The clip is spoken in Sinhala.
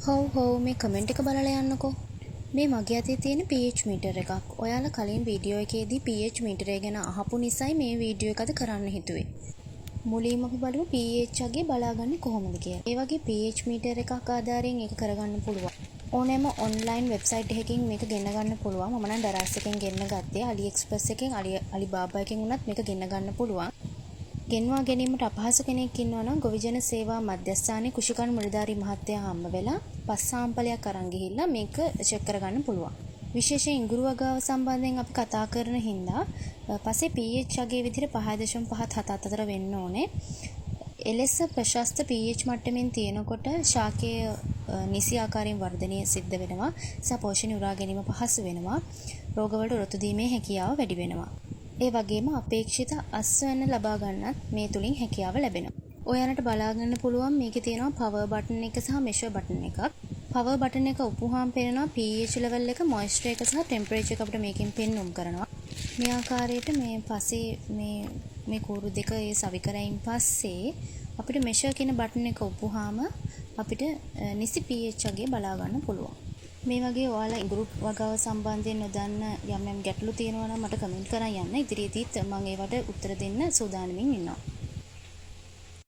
හොව් හොව්, මේ කමෙන්ට් එක බලලා යන්නකෝ. මේ මගේ අතේ තියෙන pH metre එකක්. ඔයාලා කලින් වීඩියෝ එකේදී pH මීටරය ගැන අහපු නිසායි මේ වීඩියෝ එක අද කරන්න හිතුවේ. මුලින්ම අපි බලමු pH අගය බලාගන්නේ කොහොමද කියලා. ඒ වගේ pH metre එකක් ආධාරයෙන් ඒක කරගන්න පුළුවන්. ඕනෑම ඔන්ලයින් වෙබ්සයිට් එකකින් මේක ගෙන්න ගන්න පුළුවන්. මම නම් ඩරාස් එකෙන් ගෙන්න ගත්තේ. අලි එක්ස්ප්‍රස් එකෙන්, අලිබාබා එකෙන් වුණත් මේක ගෙන්න ගන්න පුළුවන්. ගෙන්වා ගැනීමට අපහසු කෙනෙක් ඉන්නවා නම් ගොවිජන සේවා මධ්‍යස්ථානයේ කුෂිකර්ම නිලධාරී මහත්තයා හම්බ වෙලා පස් සාම්පලයක් අරන් ගිහිල්ලා මේක චෙක් කරගන්න පුළුවන්. විශේෂයෙන් ඉඟුරු වගාව සම්බන්ධයෙන් අපි කතා කරන හින්දා පසේ pH අගය විදිහට 5.5ත් 7ත් අතර වෙන්න ඕනේ. එලෙස ප්‍රශස්ත pH මට්ටමින් තියෙනකොට ශාකය නිසි ආකාරයෙන් වර්ධනය සිද්ධ වෙනවා සහ පෝෂණ උරා ගැනීම පහසු වෙනවා. රෝගවලට ඔරොත්තු දීමේ හැකියාව වැඩි වෙනවා. ඒ වගේම අපේක්ෂිත අස්වැන්න ලබා ගන්නත් මේ තුලින් හැකියාව ලැබෙනවා. ඔයාලට බලා ගන්න පුළුවන් මේකේ තියෙනවා පවර් බටන් එක සහ මෙෂර් බටන් එකක්. පවර් බටන් එක ඔබ්බුවාම පේනවා pH level එක, මොයිස්චර් එක සහ ටෙම්පරේචර් එක අපිට මේකෙන් පෙන්නුම් කරනවා. මේ ආකාරයට මේ පසේ මේ මේ කූරු දෙක ඒ සවි කරයින් පස්සේ අපිට මෙෂර් කියන බටන් එක ඔබ්බුවාම අපිට නිසි pH අගය බලා ගන්න පුළුවන්. මේ වගේ ඔයාලා ඉඟුරු වගාව සම්බන්ධයෙන් නොදන්න යම් යම් ගැටලු තියෙනවා නම් මට කමෙන්ට් කරන් යන්න. ඉදිරියේදීත් මම ඒවට උත්තර දෙන්න සූදානමින් ඉන්නවා.